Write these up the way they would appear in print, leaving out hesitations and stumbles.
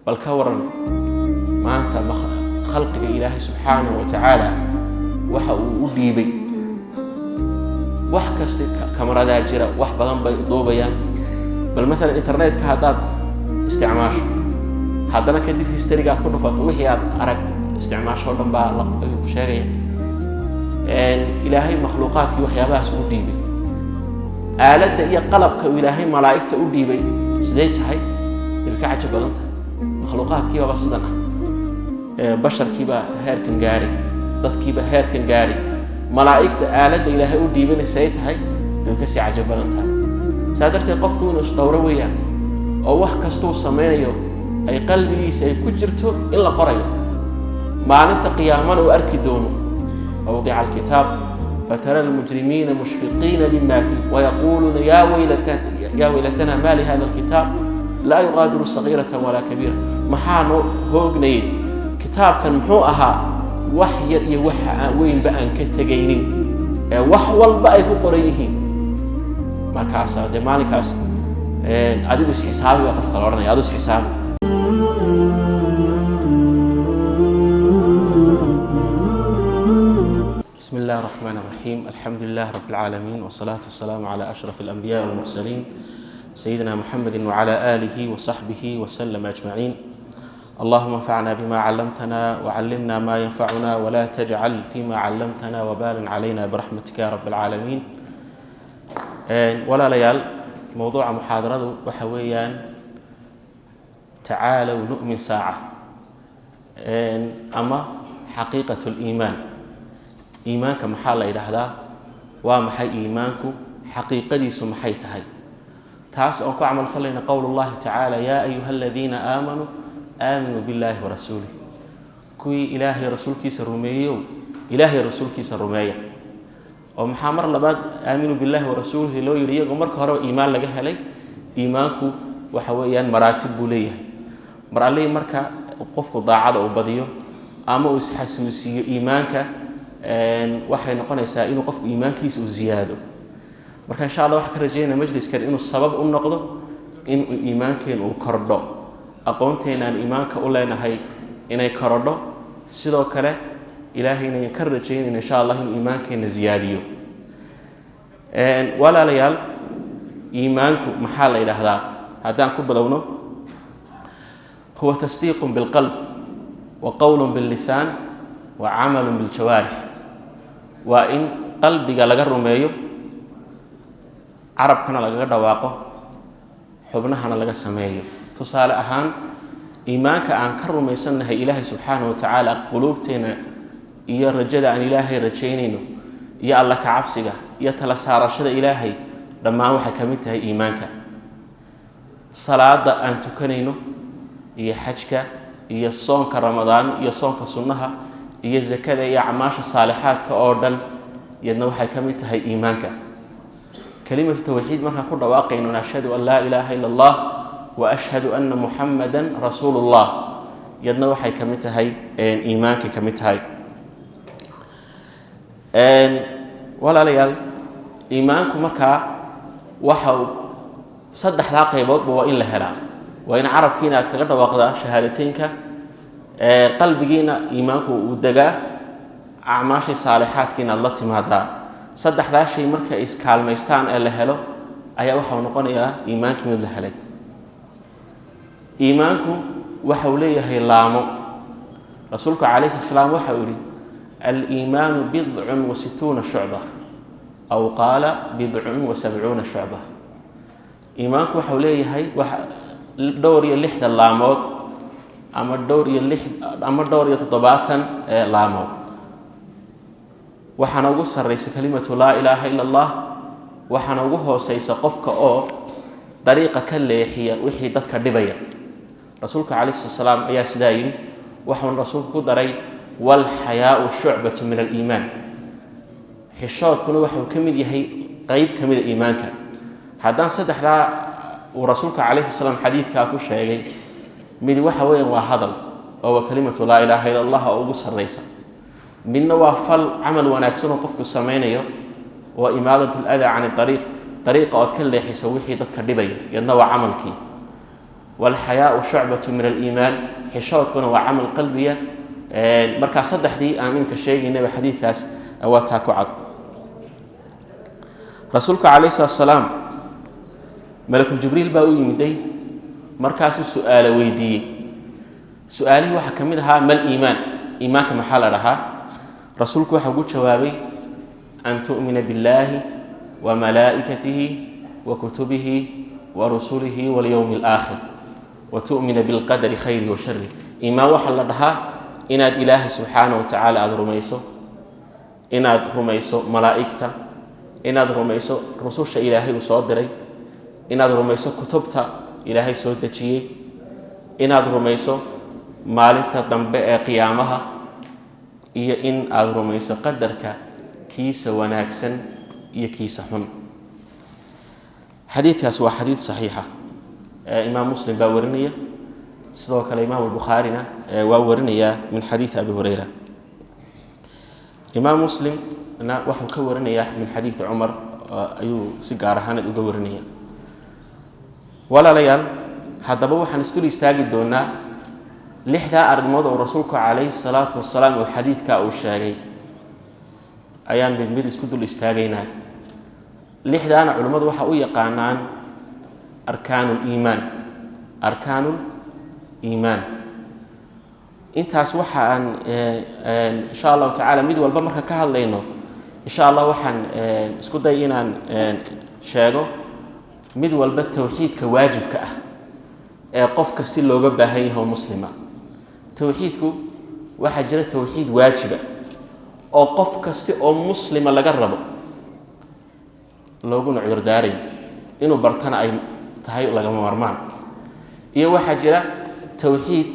Bal ka waran maanta khalqiga Ilaahay subxaanahu wa tacaala waxa uu u dhiibay? Wax kasta kamaradaa jira, wax badan bay duubayaan. Bal maalan internetka haddaad isticmaasho, haddana kadib historyga aad ku dhufato, wixii aad aragto, isticmaasho o dhan baa ayuu ku sheegaya. Ilaahay makhluuqaadkii waxyaabahaas u dhiibay, aaladda iyo qalabka uu Ilaahay malaa'igta u dhiibay sidee tahay? Way ka cajab badan tahay. Makhluuqaadkiibaba sidan ah, basharkiibaa heerkan gaadhay, dadkiiba heerkan gaadhay, malaa'igta aaladda Ilaahay u dhiibayna say tahay? Way kasii cajab badan tahay. Saa darteed qofku inuu isdhowro weeyaan, oo wax kastuu samaynayo ay qalbigiisa ay ku jirto in la qorayo, maalinta qiyaamana uu arki doono. Wawdica alkitaab fatara almujrimiina mushfiqiina mima fiih wayaquuluuna ya weylatana ma lihada alkitaab laa yuqaadiru sagiirata walaa kabiira. Maxaa noo hoognayay? Kitaabkan muxuu ahaa? Wax yar iyo waxa aan weynba aan ka tegaynin ee wax walba ay ku qoran yihiin. Markaasaa dee maalinkaas adigu isxisaabi baa qofka la odhanaya, adigu isxisaabi. بسم الله الرحمن الرحيم، الحمد لله رب العالمين، والصلاة والسلام على أشرف الأنبياء والمرسلين، سيدنا محمد وعلى آله وصحبه وسلم أجمعين. اللهم انفعنا بما علمتنا وعلمنا ما ينفعنا، ولا تجعل فيما علمتنا وبالا علينا، برحمتك يا رب العالمين. Walaalayaal, mowduuca muxaadaradu waxa weeyaan tacaalow nu'min saaca ama xaqiiqat liimaan. Iimaanka maxaa la yidhaahdaa? Waa maxay iimaanku? Xaqiiqadiisu maxay tahay? Taas oon ku camal falayna qowl اllahi tacaala: yaa ayuha aladiina aamanuu aaminuu biاllahi warasuulih. Kuwii Ilaahay rasuulkiisa rumeeyeyow, Ilaahay rasuulkiisa rumeeya. Oo maxaa mar labaad aaminuu billahi warasuulihi loo yidhi, iyagoo marka horeba iimaan laga helay? Iimaanku waxa weeyaan maraatib buu leeyahay. Mar allihii marka qofku daacada uu badiyo ama uu isxasuusiyo iimaanka, waxay noqonaysaa inuu qofku iimaankiisa uu ziyaado. Marka insha Allah waxaan ka rajaynaya majliskan inuu sabab u noqdo inuu iimaankeenu uu kordho, aqoonteenaan iimaanka u leenahay inay korodho. Sidoo kale Ilaahayna ka rajaynayno insha Allah inuu iimaankeenna ziyaadiyo. Walaalayaal, iimaanku maxaa la yidhaahdaa? Haddaan ku bilowno, huwa tasdiiqu bilqalb wa qowlu billisaan wa camalu biljawaarix. Waa in qalbiga laga rumeeyo, carabkana lagaga dhawaaqo, xubnahana laga sameeyo. Tusaale ahaan, iimaanka aan ka rumaysannahay Ilaahay subxaanahu wa tacaala quluubteena, iyo rajada aan Ilaahay rajaynayno, iyo alla kacabsiga, iyo tala saarashada Ilaahay, dhammaan waxay ka mid tahay iimaanka. Salaada aan tukanayno, iyo xajka, iyo soonka Ramadaan, iyo soonka sunnaha, iyo zakada, iyo acmaasha saalixaadka oo dhan, iyadna waxay ka mid tahay iimaanka. Kelimatu tawxiid markaan ku dhawaaqayno, ashhadu an laa ilaaha ila allah wa ashhadu anna muxamada rasuulu llah, iyadna waxay ka mid tahay iimaankay ka mid tahay. Walaalayaal, iimaanku markaa waxa uu saddexdaa qayboodba waa in la helaa. Waa in carabkiina aad kaga dhawaaqdaa shahaadateynka, qalbigiina iimaanku uu degaa, acmaashii saalixaadkiina aad la timaadaa. Saddexdaa shay markay iskaalmaystaan ee la helo ayaa waxau noqonayaa iimaankii mid la helay. Iimaanku waxa uu leeyahay laamo. Rasuulku calayhi salaam waxa uu yihi: aliimaanu bidcun wa situuna shucba, aw qaala bidcun wa sabcuuna shucba. Iimaanku waxau leeyahay wax dhowr iyo lixdan laamood, ama dhowr iyo lix, ama dhowr iyo 70 laamood. Waxaana ugu sarraysa kelimatu laa ilaaha ila allah. Waxaana ugu hooseysa qofka oo dariiqa ka leexiya wixii dadka dhibaya. Rasuulka calayh slat slaam ayaa sidaa yidhi. Waxauna rasuulku ku daray: walxayaau shucbatu min aliimaan. Xishoodkuna waxuu ka mid yahay qeyb ka mida iimaanka. Haddaan saddexdaa uu rasuulka calayhi salaam xadiidkaa ku sheegay, mid waxa weeyaan waa hadal, oo waa kelimatu laa ilaaha ila allah oo ugu sarraysa. Midna waa fal, camal wanaagsan oo qofku samaynayo, waa imaadat ladaa can ariiq, dariiqa ood ka leexiso wixii dadka dhibaya, iyadna waa camalkii. Walxayaau shucbatu min aliimaan, xishoodkuna waa camal qalbiya. Markaa saddexdii aan imka sheegaynaba xadiidkaas waa taa ku cad. Rasuulku calayh salatu salaam malakuljibriil baa u yimiday, markaasuu su-aalo weydiiyey. Su-aalihii waxaa ka mid ahaa: mal iimaan, iimaanka maxaa la dhahaa? Rasuulku waxaa ugu jawaabay: an tu'mina billaahi wa malaa'ikatihi wa kutubihi wa rusulihi walyowmi alaakhir wa tu'mina bilqadari khayrihi wa sharih. Iimaan waxaa la dhahaa inaad Ilaahay subxaana wa tacaala aada rumayso, inaad rumayso malaa'igta, inaad rumayso rususha Ilaahay uu soo diray, inaad rumayso kutubta Ilaahay soo dejiyey, inaad rumayso maalinta dambe ee qiyaamaha, iyo in aada rumayso qadarka kiisa wanaagsan iyo kiisa xun. Xadiidkaas waa xadiid saxiixa, Imaam Muslim baa warinaya, sidoo kale Imaam Albukhaarina waa warinayaa min xadiidi Abi Hureyra. Imaam Muslimna waxuu ka warinayaa min xadiidi Cumar, ayuu si gaar ahaaneed uga warinaya. Walaalayaal, haddaba waxaan isdul istaagi doonaa lixdaa arrimood oo rasuulku calayhi salaatu wasalaam uu xadiidka uu sheegay, ayaan mid mid isku dul istaagaynaa. Lixdaana culimmadu waxaa u yaqaanaan arkaanuliimaan, arkaanuliimaan. Intaas waxa aan insha Allahu tacaala mid walba marka ka hadlayno, insha Allah waxaan isku day inaan sheego mid walba towxiidka waajibka ah ee qofka si looga baahan yahay oo muslima. Towxiidku waxaa jira towxiid waajiba oo qof kasti oo muslima laga rabo, looguna cudurdaarayn, inuu bartana ay tahay lagama marmaan, iyo waxaa jira towxiid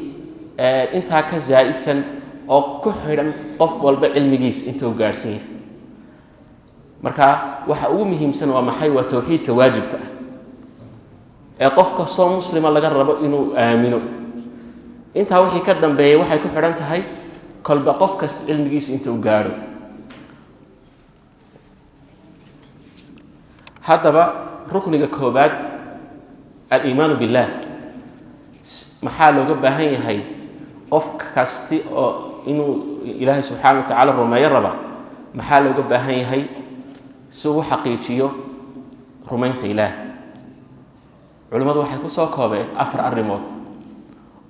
intaa ka zaa'idsan oo ku xidhan qof walba cilmigiis inta uu gaadhsan yahay. Marka waxa ugu muhiimsan waa maxay? Waa towxiidka waajibka ah ee qof kastoo muslima laga rabo inuu aamino. Intaa wixii ka dambeeyay waxay ku xidhan tahay kolba qof kasta cilmigiisa inta uu gaadho. Haddaba rukniga koobaad, aliimaanu billaah, maxaa looga baahan yahay qof kasti oo inuu Ilaahay subxaana wa tacaala rumeeyo raba? Maxaa looga baahan yahay si uu xaqiijiyo rumaynta Ilaahay? Culimmadu waxay ku soo koobeen 4 arrimood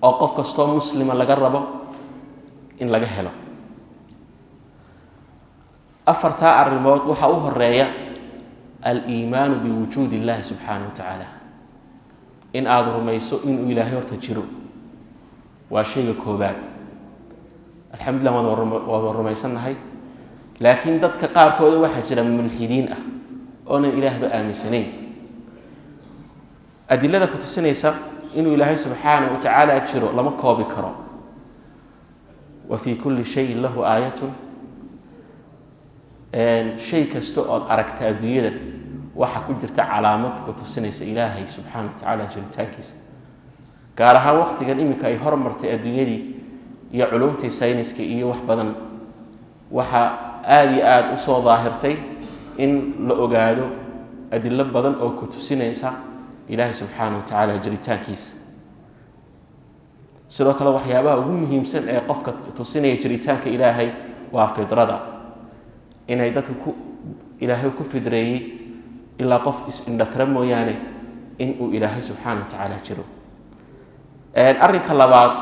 oo qof kastoo muslima laga rabo in laga helo. 4taa arrimood waxaa u horeeya aliimaanu biwujuudi illahi subxaana wa tacaala, in aada rumayso inuu Ilaahay horta jiro, waa shayga koobaad. Alxamdulillah, waad rumaysannahay, laakiin dadka qaarkooda waxaa jira mulxidiin ah oonan Ilaahba aaminsanayn. Adilada ku tusinaysa inuu Ilaahay subxaana wa tacaala jiro lama koobi karo. Wa fii kulli shayin lahu aayatun, shay kasta ood aragta adduunyada waxaa ku jirta calaamad ku tusinaysa Ilaahay subxaana wa tacaala jiritaankiisa. Gaar ahaan waqtigan iminka ay hormartay adduunyadii iyo culumtii sayniska iyo wax badan, waxaa aada iyo aada usoo daahirtay in la ogaado adilo badan oo ku tusinaysa Ilaahay subxaana wa tacaala jiritaankiisa. Sidoo kale waxyaabaha ugu muhiimsan ee qofka tusinaya jiritaanka Ilaahay waa fidrada, inay dadka ku Ilaahay ku fidreeyey, ilaa qof is-indhatira mooyaane, inuu Ilaahay subxaana wa tacaala jiro. Arrinka labaad,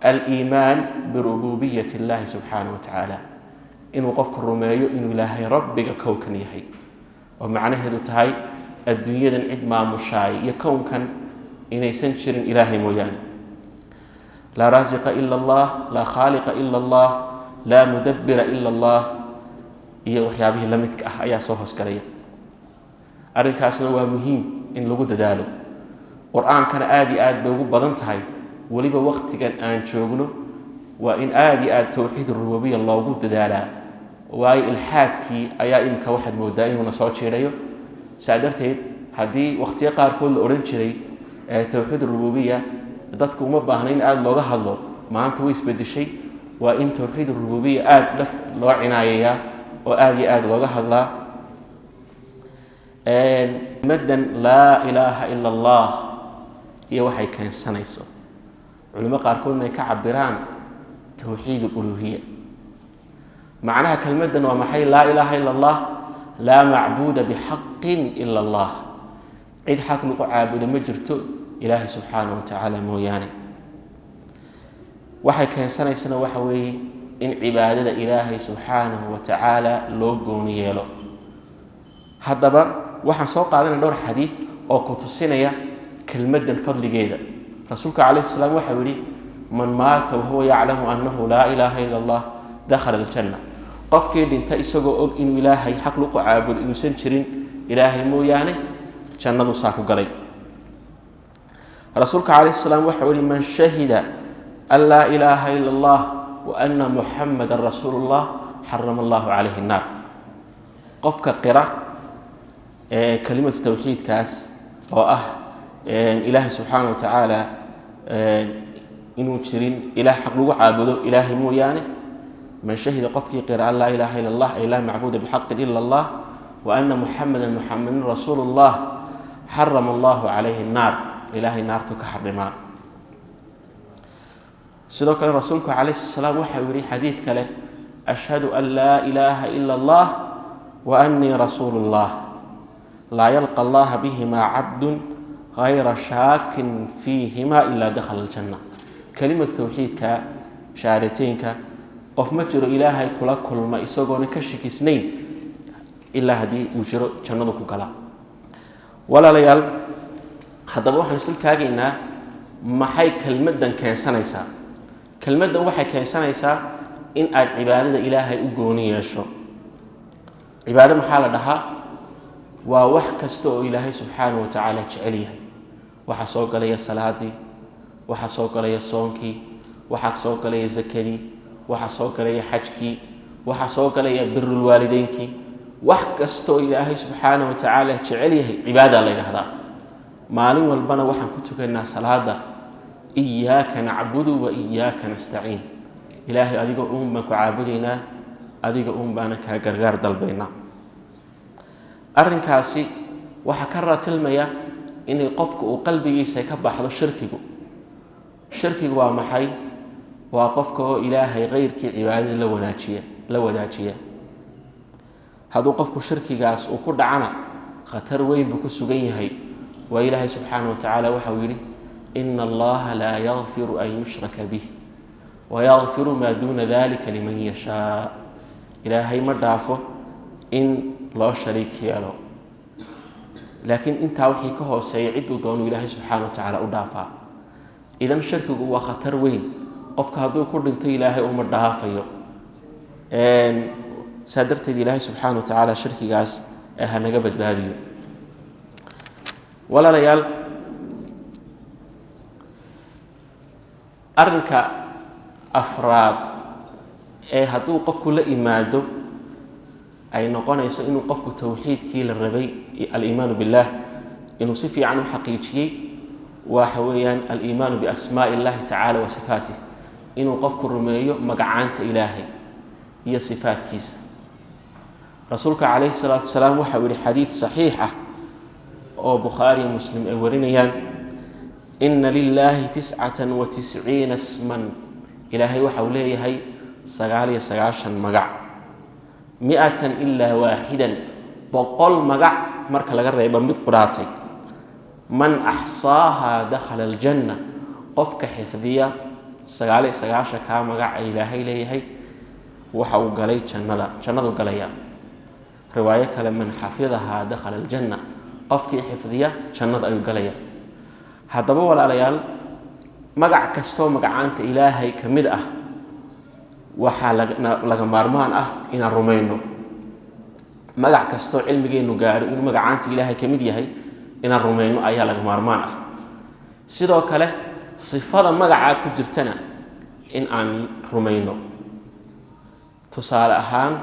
aliimaan birububiyati illaahi subxaana wa tacaala, inuu qofku rumeeyo inuu Ilaahay rabbiga kownkan yahay, oo macnaheedu tahay adduunyadan cid maamushaay iyo kownkan inaysan jirin Ilaahay mooyaane. Laa raasiqa ila allah, laa khaaliqa ila allah, laa mudabbira ila allah, iyo waxyaabihii la midka ah ayaa soo hoosgalaya. Arrinkaasna waa muhiim in lagu dadaalo. Qur-aankana aada iyo aad bay ugu badan tahay, weliba waqtigan aan joogno waa in aada iyo aada towxiid rububiya loogu dadaalaa, waayo ilxaadkii ayaa iminka waxaad moodaa inuuna soo jiidhayo. Saa darteed haddii waqtiyo qaarkood la odhan jiray towxiid rububiya dadku uma baahna in aada looga hadlo, maanta way isbedeshay. Waa in towxiid rububiya aada laf loo cinaayayaa oo aada iyo aada looga hadlaa. Maddan laa ilaaha ila allah Iyo waxay keensanayso, culimo qaarkoodna ay ka cabiraan towxiid aluluhiya. Macnaha kelmaddan waa maxay? Laa ilaaha ila allah, laa macbuuda bixaqin ila allah, cid xaq lagu caabudo ma jirto Ilaahay subxaanahu wa tacaala mooyaane. Waxay keensanaysana waxa weeye in cibaadada Ilaahay subxaanahu wa tacaala loo gooni yeelo. Haddaba waxaan soo qaadanaya dhowr xadiid oo ku tusinaya kelmaddan fadligeeda. Rasuulka calayhi salaam waxau yihi: "Man maata wahuwa yaclamu annahu laa ilaaha ila allah dakhala aljanna." Qofkii dhinta isagoo og inuu Ilaahay xaq lagu caabudo inuusan jirin Ilaahay mooyaane, jannadu saa ku galay. Rasuulka calayhi salaam waxau yihi: "Man shahida an laa ilaaha ila allah wa ana muxamadan rasuulu llah, xarama allahu calayhi annaar." Qofka qira ee kelimatu towxiidkaas oo ah Ilaahay subxaana wa tacaala inuu jirin ilaah xaq lagu caabudo Ilaahay mooyaane, man shahida, qofkii qira, an laa ilaaha ila allah, ay laa macbuuda bixaqin ila allah, wa ana muxamedan muxamedun rasuulu llah, xarama allahu calayhi annaar, Ilaahay naartu ka xarimaa. Sidoo kale rasuulku calayhi salaam waxau yihi xadiid kale: "Ashhadu an laa ilaaha ila allah wa annii rasuulu llah, laa yalqa allaha bihimaa cabdun gayra shaakin fiihima ilaa dakhala aljanna." Kelimatu towxiidka, shahaadateynka, qof ma jiro Ilaahay kula kulma isagoona ka shikisnayn, ilaa haddii uu jiro jannadu ku galaa. Walaalayaal, haddaba waxaan isdul taagaynaa maxay kelmaddan keensanaysaa. Kelmaddan waxay keensanaysaa in aad cibaadada Ilaahay u gooni yeesho. Cibaado maxaa la dhahaa? Waa wax kasta oo Ilaahay subxaanahu wa tacaala jecel yahay. Waxaa soo galaya salaadii, waxaa soo galaya soonkii, waxaa soo galaya zakadii, waxaa soo galaya xajkii, waxaa soo galaya birulwaalideynkii. Wax kasta oo Ilaahay subxaanahu wa tacaala jecel yahay cibaada la yidhahdaa. Maalin walbana waxaan ku tukanaa salaada "Iyaaka nacbudu wa iyaaka nastaciin", Ilaahay adiga uun baan ku caabudaynaa, adiga uun baana kaa gargaar dalbaynaa. Arrinkaasi waxaa ka ratilmaya inay qofku uu qalbigiisa ka baxdo shirkigu. Shirkigu waa maxay? Waa qofka oo Ilaahay keyrkii cibaadada la wanaajiya, la wadaajiya. Hadduu qofku shirkigaas uu ku dhacana, khatar weyn buu ku sugan yahay. Waa Ilaahay subxaana wa tacaala waxau yidhi: "Ina allaha laa yakfiru an yushraka bih wayakfiru maa duuna dalika liman yashaa." Ilaahay ma dhaafo in loo shariik yeelo, laakiin intaa wixii ka hooseeya cidduu doonuu Ilaahay subxaana wa tacaala u dhaafaa. Idan shirkigu waa khatar weyn. Qofka hadduu ku dhinto, Ilaahay uma dhaafayo. Saa darteed Ilaahay subxaana wa tacaala shirkigaas hanaga badbaadiyo. Walaalayaal, arrinka afraad ee hadduu qofku la imaado ay noqonayso inuu qofku towxiidkii la rabay, aliimaanu billaah, inuu si fiican u xaqiijiyey, waxa weeyaan aliimaanu biasmaa'i illahi tacaala wa sifaatih, inuu qofku rumeeyo magacaanta Ilaahay iyo sifaatkiisa. Rasuulka calayhi salaatu wasalaam waxau yihi xadiid saxiix ah oo Bukhaari iyo Muslim ay warinayaan: "Ina lilaahi 99 sman", Ilaahay waxa uu leeyahay 99 magac, "miatan ilaa waaxidan", 100 magac marka laga reebo mid qudhaatay, "man axsaahaa dakhala aljanna", qofka xifdiya 99 kaa magac ee Ilaahay leeyahay, waxa uu galay jannada, jannadu galaya. Riwaayo kale: "Man xafidahaa dakhala aljanna", qofkii xifdiya jannada ayuu galaya. Haddaba walaalayaal, magac kastoo magacaanta Ilaahay ka mid ah waxaa laga maarmaan ah inaan rumayno. Magac kastoo cilmigeennu gaadho inuu magacaanta Ilaahay ka mid yahay, inaan rumayno ayaa laga maarmaan ah. Sidoo kale sifada magacaa ku jirtana in aan rumayno. Tusaale ahaan,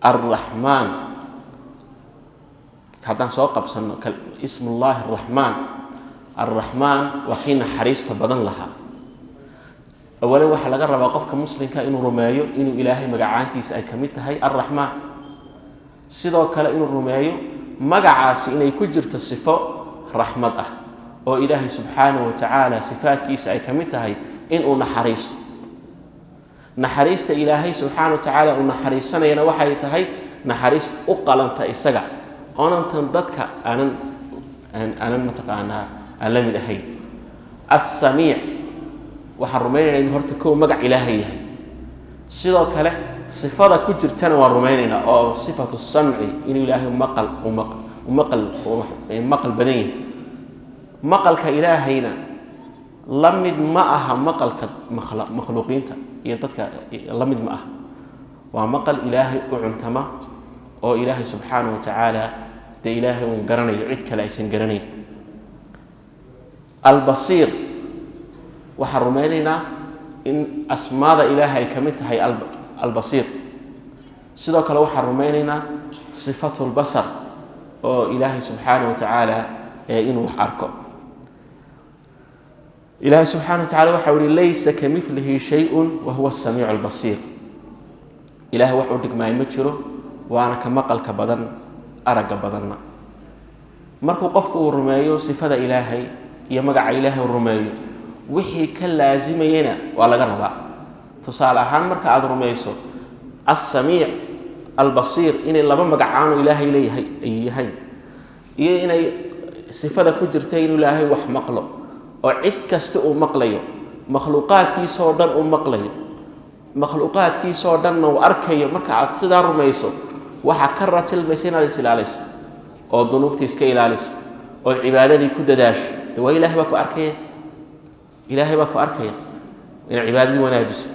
Alraxmaan haddaan soo qabsanno, ismullaahi araxmaan, Alraxmaan waa kii naxariista badan lahaa. Awalan waxaa laga rabaa qofka muslimka inuu rumeeyo inuu Ilaahay magacaantiisa ay ka mid tahay Alraxmaan. Sidoo kale inuu rumeeyo magacaasi inay ku jirto sifo raxmad ah. Oo Ilaahay subxaanahu wa tacaala sifaadkiisa ay ka mid tahay inuu naxariisto. Naxariista Ilaahay subxaana wa tacaala uu naxariisanayana waxay tahay naxariis u qalanta isaga, oonan tan dadka aanan mataqaanaa aan la mid ahayn. Assamiic, waxaan rumaynaynaa inuu horta kow magac Ilaahay yahay. Sidoo kale sifada ku jirtana waan rumaynaynaa, oo sifatu samci, inuu Ilaahay maqal maqal maqal badan yahay. Maqalka Ilaahayna la mid ma aha maqalka makhluuqiinta iyo dadka, la mid ma aha. Waa maqal Ilaahay u cuntama, oo Ilaahay subxaanahu wa tacaala dee Ilaahay uun garanayo, cid kale aysan garanayn. Albasiir, waxaan rumaynaynaa in asmaada Ilaahay ay ka mid tahay albasiir. Sidoo kale waxaan rumaynaynaa sifatu lbasar, oo Ilaahay subxaanahu wa tacaala inuu wax arko. Ilaahay subxana wa tacala waxau ihi: "Laysa kamilihi shayun wa huwa asamiicu albasiir." Ilahay wax u dhigmaay ma jiro, waana ka maqalka badan, aragga badanna. Markuu qofku uu rumeeyo sifada Ilaahay iyo magaca Ilaahay uu rumeeyo, wixii ka laasimayena waa laga rabaa. Tusaale ahaan, marka aada rumayso assamiic, albasiir inay laba magacaanu Ilaahay leeyahay ay yahayn, iyo inay sifada ku jirta inuu Ilaahay wax maqlo, oo cid kasta uu maqlayo, makhluuqaadkiisoo dhan uu maqlayo, makhluuqaadkiisoo dhanna uu arkayo, marka aad sidaa rumayso, waxaa ka ratilmaysa inaad is ilaaliso, oo dunuubta iska ilaaliso, ood cibaadadii ku dadaasho. De waa Ilahay baa ku arkaya, Ilaahay baa ku arkaya. Inaad cibaadadii wanaajiso,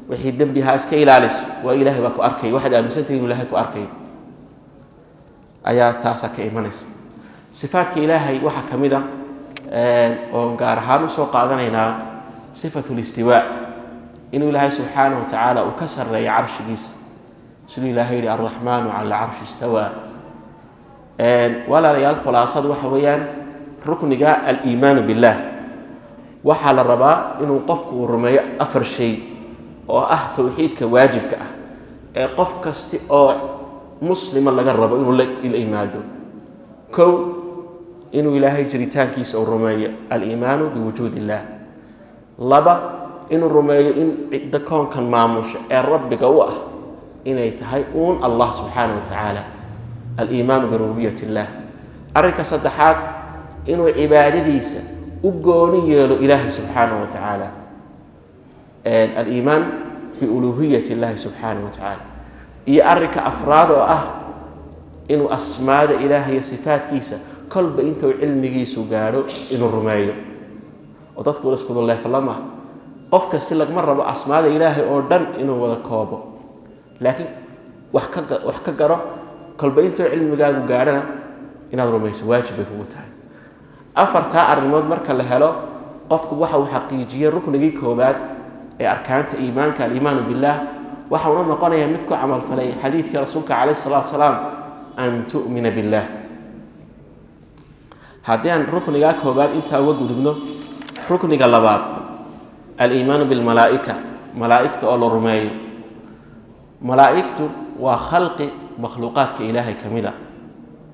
wixii dembi ahaa iska ilaaliso, waa Ilaahay baa ku arkaya. Waxaad aaminsantahay inuu Ilahay ku arkayo ayaa taasaa ka imanaysa. Sifaadka Ilaahay waxaa ka mid a oon gaar ahaan usoo qaadanaynaa sifatu listiwaa, inuu Ilaahay subxaanahu wa tacaala uu ka sarreeyo carshigiisa, siduu Ilahay yihi: "Alraxmaanu cala alcarshi istawaa." Walaalayaal, khulaasadu waxa weeyaan rukniga aliimaanu biاllah waxaa la rabaa inuu qofku uu rumeeyo afar shay oo ah towxiidka waajibka ah ee qof kasti oo muslima laga rabo inuu la yimaado. Kow, inuu Ilaahay jiritaankiisa uu rumeeyo, aliimaanu biwujuud illah. Laba, inuu rumeeyo in cidda koonkan maamusha ee rabbiga u ah inay tahay uun Allah subxaana wa tacaala, aliimaanu birububiyat illah. Arrinka saddexaad, inuu cibaadadiisa u gooni yeelo Ilaahay subxaana wa tacaala, aliimaan biuluuhiyat illahi subxaana wa tacaala. Iyo arrinka afraad oo ah inuu asmaada Ilaahay iyo sifaadkiisa kolba intuu cilmigiisu gaadho inuu rumeeyo. Oo dadku iskudu leeflama, qof kasti lagama rabo asmaada Ilaahay oo dhan inuu wada koobo, laakiin wax ka garo. Kolba intuu cilmigaagu gaadhana inaad rumayso waajib bay kugu tahay. Afartaa arrimood marka la helo, qofku waxa uu xaqiijiyey ruknigii koowaad ee arkaanta iimaanka, aliimaanu billaah. Waxa uuna noqonayaa mid ku camalfalay xadiidkii rasuulka calayh salaatu salaam, an tu'mina billaah. Haddii aan ruknigaa koowaad intaa uga gudubno, rukniga labaad, aliimaanu bilmalaa'ika, malaa'igta oo la rumeeyo. Malaa'igtu waa khalqi makhluuqaadka Ilaahay ka mid a,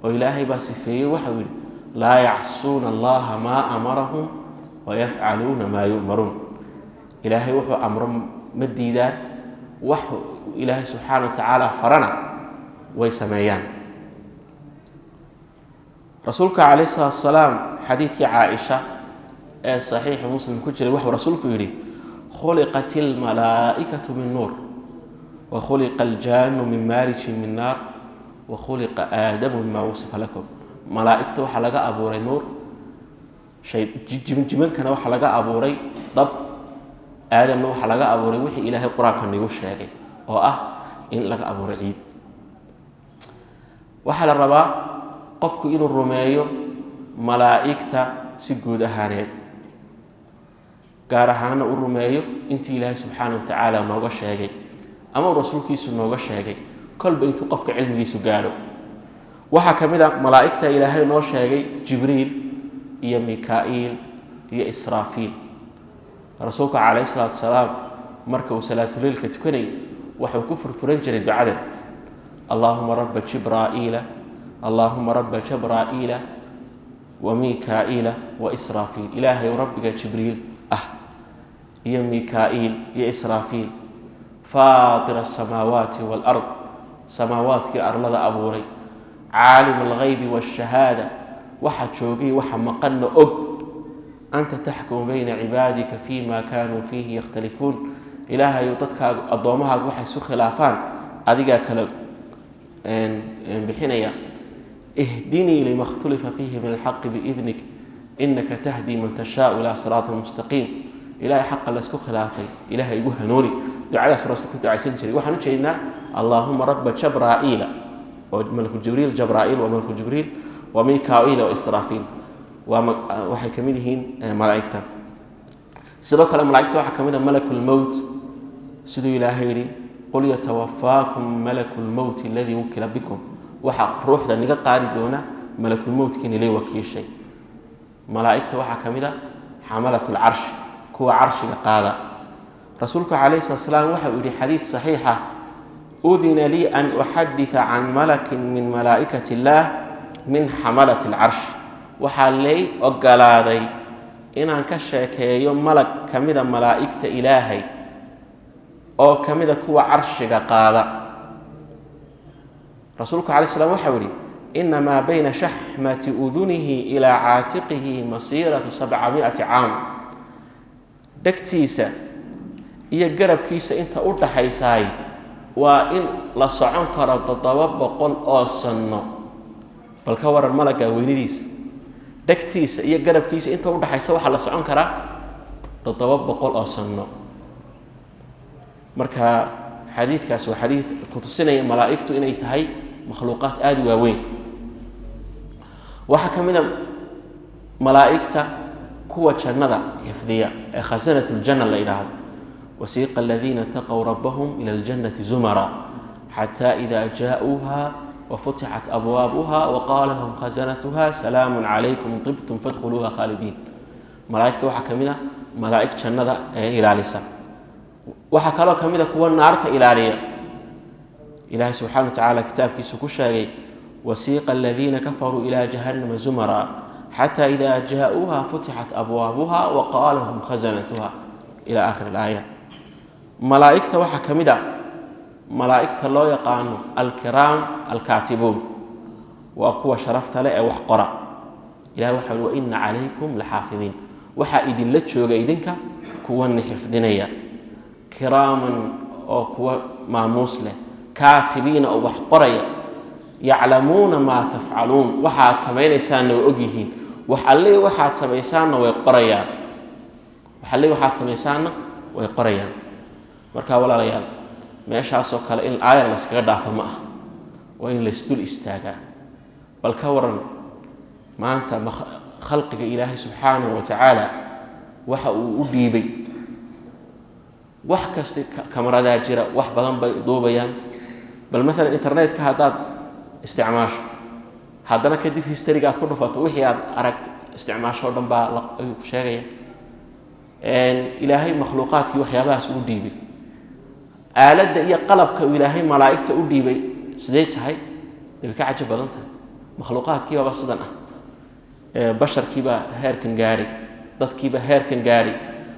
oo Ilaahay baa sifeeyey. Waxau yidhi: "Laa yacsuuna Allaha maa amarahum wayafcaluuna maa yu'maruun." Ilaahay wuxuu amro ma diidaan, wax Ilaahay subxaana wa tacaala farana way sameeyaan. Rasuulka calayh salaatu salaam, xadiidkii Caaisha ee saxiixu Muslim ku jiray, wuxuu rasuulku yidhi: "Khuliqat ilmalaa'ikatu min nuur, wa khuliqa aljaanu min maarijin min naar, wa khuliqa Aadamu mima wusifa lakum." Malaa'igta waxaa laga abuuray nuur, shay jimankana waxaa laga abuuray dab, Aadamna waxaa laga abuuray wixii Ilaahay qur-aanka nagu sheegay, oo ah in laga abuuray ciid. Waxaa la rabaa qofku inuu rumeeyo malaa'igta si guud ahaaneed, gaar ahaana u rumeeyo intii Ilaahay subxaana wa tacaala nooga sheegay ama uu rasuulkiisu nooga sheegay, kolba intuu qofka cilmigiisu gaadho. Waxaa ka mid a malaa'igta Ilaahay noo sheegay Jibriil iyo Mika-iil iyo Israafiil. Rasuulka calayhi salaatu salaam marka uu salaatuleylka tukanayay waxuu ku furfuran jiray ducadan: "Allaahuma rabba Jibraa'iila, Allaahuma rabba Jabraa'iila." Wa Mikaa'iila wa Israafiil, Ilaahay rabbiga Jibriil ah iyo Mikaa'iil iyo Israafiil, faatira asamaawaati waalard, samaawaadkii arlada abuuray, caalim alghaybi waashahaada, waxa joogay waxa maqanna og, anta taxkumu bayna cibaadika fi ma kaanuu fiihi yakhtalifuun. Ilaahayu, dadkaagu, addoommahaagu waxay isu khilaafaan adigaa kala bixinaya. Ihdinii lima khtulifa fiihi min alxaqi biidnik, inaka tahdii man tashaau ilaa siraatin mustaqiim. Ilahay, xaqa laysku khilaafay Ilahay igu hanuuni. Ducadaas rasuul ku ducaysan jiray. Waxaan ujeednaa Allaahuma raba Jabraa'iila oo malaku Jibriil, Jabraa'iil waa malaku Jibriil, wa Mikaa'iila wa Israafiil, waa waxay ka mid yihiin malaa'igta. Sidoo kale malaa'igta waxaa ka mid a malakulmowt, siduu Ilaahay yidhi: "Qul yatawafaakum malaku lmowti aladii wukila bikum." Waxaa ruuxda niga qaadi doona malakulmowtkii nilay wakiishay. Malaa'igta waxaa ka mid a xamalat lcarshi, kuwa carshiga qaada. Rasuulku calayhi salat slaam waxa uu yihi xadiid saxiixa: "Udina lii an uxadita can malakin min malaa'ikati illaah min xamalati alcarsh." Waxaa lay ogolaaday inaan ka sheekeeyo malag ka mida malaa'igta Ilaahay oo ka mida kuwa carshiga qaada. Rasuulku calay slam waxau yihi: "Inamaa bayna shaxmati udunihi ilaa caatiqihi masiiratu 700 caam." Dhegtiisa iyo garabkiisa inta u dhaxaysaay waa in la socon karo 700 oo sanno. Bal ka waran malagga weynidiisa? Dhegtiisa iyo garabkiisa inta udhaxaysa waxaa la socon karaa 700 oo sanno. Marka xadiidkaas waa xadiid kutusinaya malaa'igtu inay tahay makhluuqaad aada u waaweyn. Waxaa ka mid a malaa'igta kuwa jannada xifdiya ee khasanat ljanna la yidhaahdo. Wasiiqa aladiina taqow rabbahum ila aljannati zumara, xataa ida jaa-uuha wafutixat abwaabuha waqaala lahum khasanatuha: "Salaamu calaykum, tibtum fadkhuluuha khaalidiin." Malaa'igta waxaa ka mid a malaa'ig jannada ee ilaalisa. Waxaa kaloo ka mid a kuwa naarta ilaaliya. Ilaahay subxana wa tacaala kitaabkiisu ku sheegay: "Wasiiqa aladiina kafaruu ilaa jahannama zumara, xataa ida jaa-uuha futixat abwaabuha waqaala lahum khasanatuha, ila aakhir alaaya. Malaa'igta waxaa ka mid a malaa'igta loo yaqaano alkiraam alkaatibuun, waa kuwa sharafta leh ee wax qora. Ilahay waxa ui: "Waina calaykum laxaafidiin." Waxaa idinla jooga idinka kuwana xifdinaya, kiraaman, oo kuwa maamuus leh, kaatibiina, oo wax qoraya, yaclamuuna maa tafcaluun. Waxaad samaynaysaanna way og yihiin. Wax allii waxaad samaysaanna way qorayaan. Wax allii waxaad samaysaanna way qorayaan. Marka walaalayaal, meeshaasoo kale in aayar layskaga dhaafo ma ah, waa in laysdul istaagaa. Bal ka waran maanta khalqiga Ilaahay subxaanahu wa tacaala waxa uu u dhiibay? Wax kasta kamaradaa jira, wax badan bay duubayaan. Bal maalan internetka haddaad isticmaasho, haddana kadib historyga aad ku dhufato, wixii aad aragt isticmaasho o dhan baa ayuu ku sheegaya. Ilaahay makhluuqaadkii waxyaabahaas u dhiibay, aaladda iyo qalabka uu Ilaahay malaa'igta u dhiibay sidee tahay? Dee way ka cajab badan tahay. Makhluuqaadkiibaba sidan ah, basharkiibaa heerkan gaadhay, dadkiibaa heerkan gaadhay,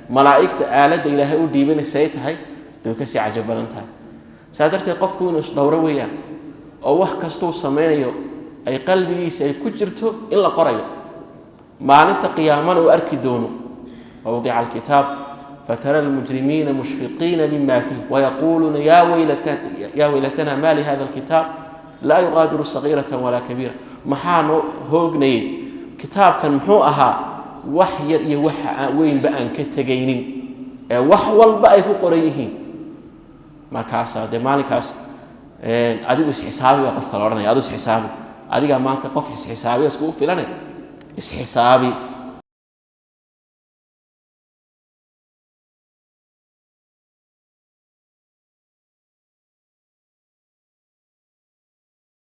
malaa'igta aaladda Ilaahay u dhiibayna say tahay? Dee way kasii cajab badan tahay. Saa darteed qofku inuu isdhowro weeyaan, oo wax kastuu samaynayo ay qalbigiisa ay ku jirto in la qorayo, maalinta qiyaamana uu arki doono. Wawdica alkitaab fatara almujrimiina mushfiqiina mima fiih wayaquuluuna: "Yaa weylatana, ma lihada alkitaab laa yuqaadiru sagiirata walaa kabiira." Maxaa noo hoognayay? Kitaabkan muxuu ahaa? Wax yar iyo wax weynba aan ka tegaynin ee wax walba ay ku qoran yihiin. Markaasaa dee maalinkaas adigu isxisaabi baa qofka la odhanaya. Adigu isxisaabi, adigaa maanta qof isxisaabiya iskugu filane, isxisaabi.